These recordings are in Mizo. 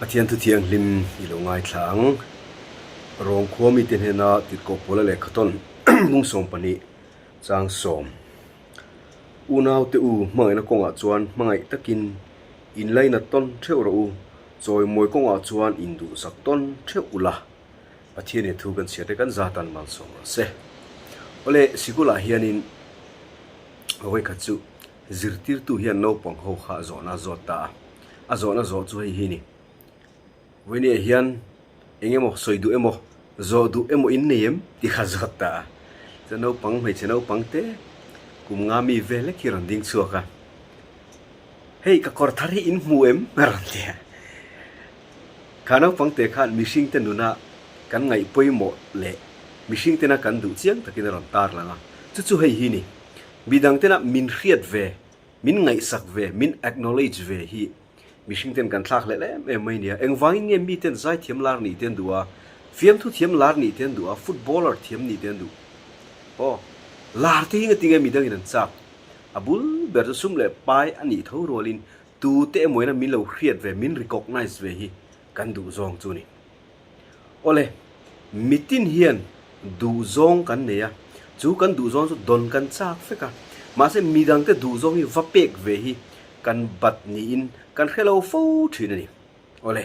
Pathian thu thianghlim i lo ngaithla ang. Rom khua mite hnena tirhkoh Paula lehkhatawn bung 12 chang sawm. Unaute u, hmangaihna kawngah chuan hmangaih takin in lainat tawn theuh rawh u, chawimawi kawngah chuan in duhsak tawn theuh ula. Pathianin thu kan chhiar te kan zatan malsawm rawh se. Awle, sikulah hianin vawikhat chu Zirtirtu hian naupang ho kha a zawhna a zawt ta a, a zawhna zawh chu hei hi ni, Vawinia hian eng emaw sawi duh emaw, zawh duh emaw in nei em? tih kha a zawt ta a. Chuan naupang, hmeichhe naupang te kum nga mi vel lek hi a rawn ding chhuak a, Hei ka kawr thar hi in hmu em? a rawn ti a. Kha naupang te khan mihring te nuna kan ngaih pawimawh leh mihring tena kan duh chiang takin a rawn tarlang a, chu chu hei hi ni, Midang tena min hriat ve, min ngaihsak ve, min acknowledge ve hi mihring ten kan thlak hlelh em em mai nia. Engvangin nge mi ten zaithiam lar nih te an duh a, fiamthu thiam lar nih te an duh a, footballer thiam nih te an duh. Aw, lar te hi ngatinge midangin an chak? A bul ber chu sum leh pai a nih tho rualin tute emawina min lo hriat ve, min recognize ve hi kan duh zawng chu a ni. Awle, mitin hian duhzawng kan nei a, chu kan duhzawng chu dawn kan chak vek a, mahse midangte duhzawng hi va pek ve hi kan bat niin kan hre lo fo thin a ni. Awle,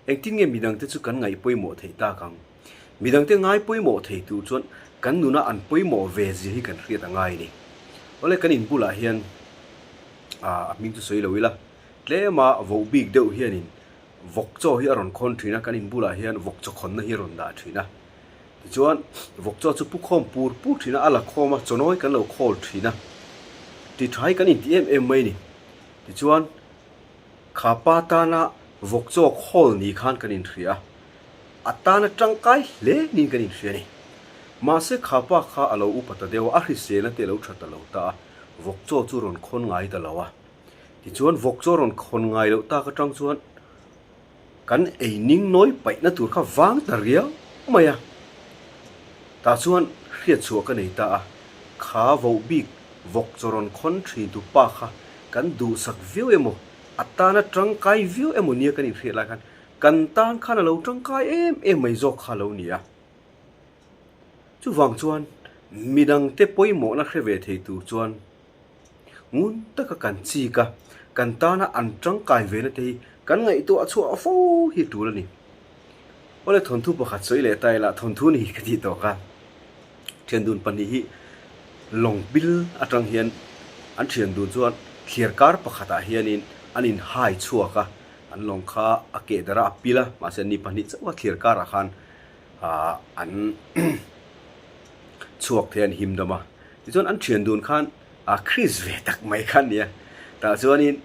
engtin nge midangte chu kan ngaih pawimawh theih tak ang? Midangte ngai pawimawh thei tur chuan kan nuna an pawimawh ve zia hi kan hriat a ngai a ni. Awle, kan inbulah hian a hming chu sawi lo ila, tlema voh bik deuh hianin Vawk chaw hi a rawn khawn thin a, kan in bulah hian vawk chaw khawnna hi a rawn dah thin a. Tichuan, vawk chaw chu pu khawm pur pur thin a, a la khawm a, chawnawi kan lo khawl thin a. Ti tha hi kan inti em em mai ni. Tichuan, kha pa tana vawk chaw khawl ni khan kan inhria a, a tana tangkai hle niin kan inhria a ni. Mahse, kha pa kha a lo upa ta deuh a, a hriselna te a lo tha ta lo ta a, vawk chaw chu rawn khawn ngai ta lo a. Tichuan vawk chu a rawn khawn ngai loh tak atang chuan kan ei ning nawi paihna tur kha vang ta riau mai a. Tah chuan hriat chhuah ka nei ta a, kha voh bik vawk chaw rawn khawn thin tu pa kha kan duhsak viau emaw, a tana tangkai viau emaw nia kan inhriat lai khan kan tan khan a lo tangkai em em mai zawk kha a lo ni a. Chuvang chuan midangte pawimawhna hre ve thei tur chuan Ngun taka kan chik a, kan tana an tangkai ve na te hi kan ngaihtuah chhuah fo hi tul a ni. Awle thawnthu pakhat sawi leh ta ila thawnthu ni ka tih tawk a, thiandun pahnih hi lawng pil atang hian an thiandun chuan thliar kar pakhatah hianin an inhai chhuak a, an lawng kha a keh darh a, a pil a, mahse ni pahnih chauh a thliar karah khan an chhuak thei a, an him dam a. Tichuan an thian dun khan a Chris ve tak mai kha ania. Tah chuanin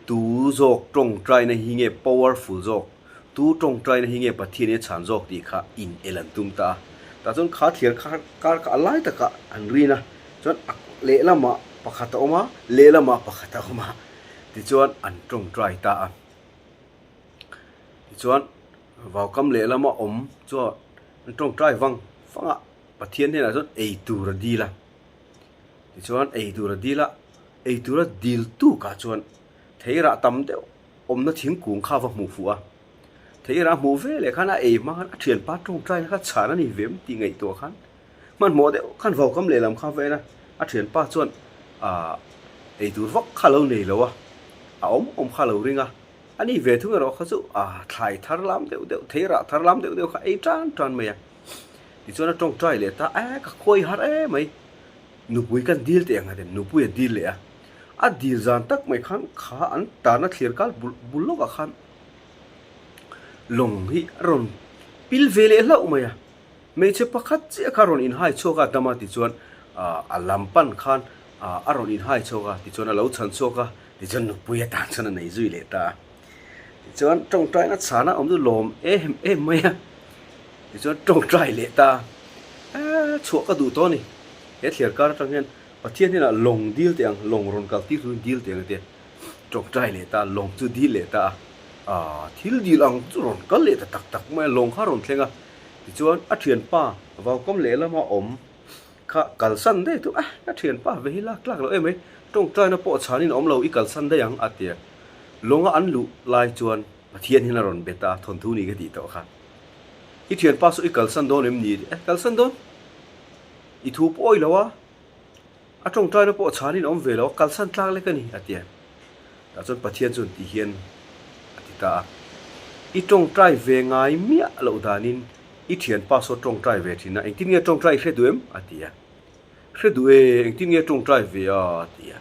tu zawk tawngtaina hi nge powerful zawk, tu tawngtaina hi nge Pathian hi a chhan zawk tih kha in el an tum ta a. Tah chuan kha thliar kar kha a lai takah an rin a, chuan a lehlamah pakhat a awm a, lehlamah pakhat a awm a, tichuan an tawngtai ta a. Tichuan vaukam lehlama awm chuan an tawngtai vang vang a. Pathian hnenah chuan ei tur a dil a, tichuan ei tur a dil a, ei tura dil tukah chuan theirah tam deuh awmna thingkung kha a va hmuh fuh a, theirah a hmuh ve leh khan a ei hma khan a thianpa tawngtaina kha chhan a ni ve em tih ngaihtuah khan hmanhmawh deuh khan vaukam lehlam kha a va en a, a thianpa chuan aah ei tur vak kha a lo nei lo a, a awm awm kha a lo ring a, a ni ve thung erawh kha chu aah thlai thar lam deuh deuh theirah thar lam deuh deuh kha a ei tan tan mai a. Tichuan a tawngtai leh ta, eh ka khuai har em mai, nupui kan dil teh ang a ti, nupui a dil leh a, a dil zan tak mai khan kha an tarna thlir kal bul bul lawkah khan lawng hi a rawn pil ve leh hlauh mai a, hmeichhe pakhat chiah kha a rawn inhai chhuak a dam a tichuan ah a lam pan khan ah a rawn inhai chhuak a tichuan a lo chhan chhuak a tichuan nupui atan chuan a nei zui leh ta a. Tichuan tawngtaina chhana awm chu lawm em em mai a, tichuan tawngtai leh ta a, chhuah ka duh tawh a ni. He thliar kar atang hian Pathian hnenah lawng dil teh ang, lawng rawn kal tir turin dil teh ang a tia, tawngtai leh ta a, lawng chu dil leh ta a, aah thil dil ang chu rawn kal leh ta tak tak mai a, lawng kha rawn thleng a, tichuan a thianpa vaukam lehlama awm Kha kalsan daih chu eh ka thianpa ve hi lak tlak loh em mai, tawngtaina pawh chhanin a awm lo i kalsan daih ang a ti a. Lawnga an luh lai chuan Pathian hian a rawn bet a, thawnthu ni ka tih tawh kha. I thianpa saw i kalsan dawn em ni? Eh, kalsan dawn. I thu pawh awi lo a, a tawngtaina pawh chhanin a awm ve lo a, kalsan tlak lek a ni, a ti a. Tah chuan Pathian chuan ti hian a ti ta a, I tawngtai ve ngai miah loh danin i thianpa saw tawngtai ve thin a, engtin nge tawngtai i hre duh em? a ti a. Hre duh e, engtin nge tawngtai ve a? a ti a.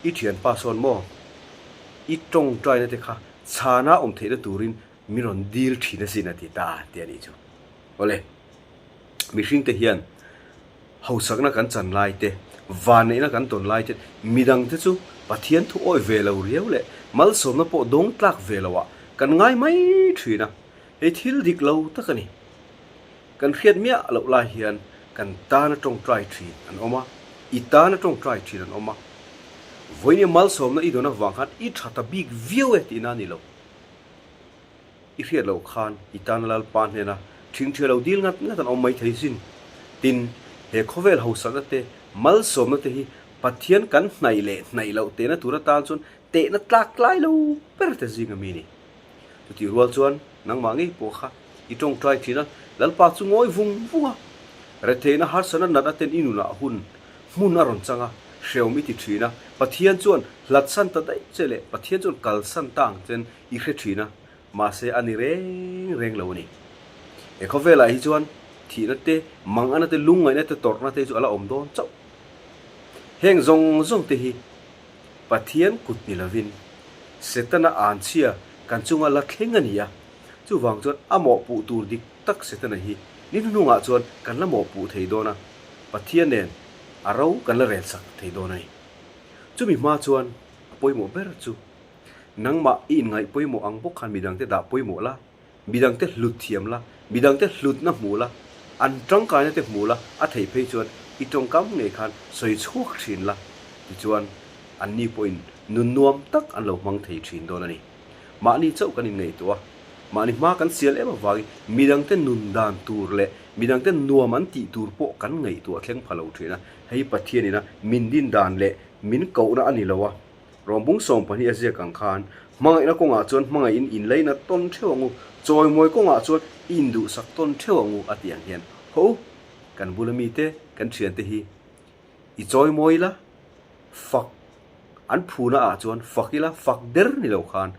I thianpa sawn maw? I tawngtaina te kha chhana awm theihna turin min rawn dil thin asin a ti ta a ti a nih chu. Awle, mihring te hian hausakna kan chan lai te, vanneihna kan tawn lai te, midang te chu Pathian thu awih ve lo riau leh malsawmna pawh dawng tlak ve lo ah kan ngai mai thin a, hei thil dik lo tak a ni. Kan hriat miah loh lai hian kan tana tawngtai thin an awm a, i tana tawngtai thin an awm a. Vawiin i malsawmna i dawn avang khan i tha ta bik viau e tihna a ni lo. I hriat loh khan i tana Lalpa hnena thingthia lo dil ngat ngat an awm mai thei sin. Tin, he khawvel hausakna te, malsawmna te hi Pathian kan hnaih leh hnaih loh tehna tur atan chuan tehna tlak tlai lo ber te zing a mi ni. Chutih rual chuan nangmah ngei pawh kha i tawngtai thin a, Lalpa chu ngawi vung vung a, retheihna harsatna natna ten i nunah hun hmun a rawn chang a, hrehawm i ti thin a, Pathian chuan hlatsan ta daih che leh Pathian chuan kalsan ta ang chen i hre thin a, mahse a ni reng reng lo a ni. He khawvelah hi chuan thihna te, mangana te, lungngaihna te, tawrhna te chu a la awm dawn chauh. Heng zawng zawng te hi Pathian kut ni lovin Setana anchhia kan chunga la thleng a ni a, chuvang chuan a mawhpuh tur dik tak Setana hi ni hnuhnungah chuan kan la mawhpuh thei dawn a, Pathian nen a ro kan la relsak thei dawn a ni. Chumi hma chuan a pawimawh ber chu nangmah i inngaih pawimawh ang bawk khan midangte dah pawimawh la, Midangte hlut thiam la, midangte hlutna hmu la, an tangkaina te hmu la, a theih phei chuan i tawngkam ngei khan sawi chhuak thin la, tichuan anni pawhin nun nuam tak an lo hmang thei thin dawn a ni. Mahni chauh kan inngaihtuah a, mahni hma kan sial em avangin midangte nun dan tur leh midangte nuam an tih tur pawh kan ngaihtuah thleng pha lo thin a, hei Pathianina min din dan leh min kohna a ni lo a. Rawmbung 12 a ziak ang khan, hmangaihna kawngah chuan hmangaihin inleina tawn theuh ang u, chawimawi kawngah chuan i induhsak tawn theuh ang u a tih ang hian, Ho, kan bula mite, kan thiante hi i chawimawi ila, fak an phuna ah chuan fak ila, fak der ni lo khan,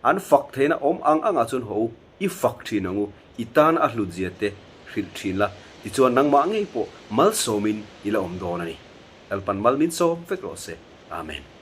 an fak theihna awm ang angah chuan ho u, i fak thin ang u, i tan a hlut zia te hrilh thin la, tichuan nangmah ngei pawh malsawmin i la awm dawn a ni. Lalpan mal min sawm vek rawh se. Amen.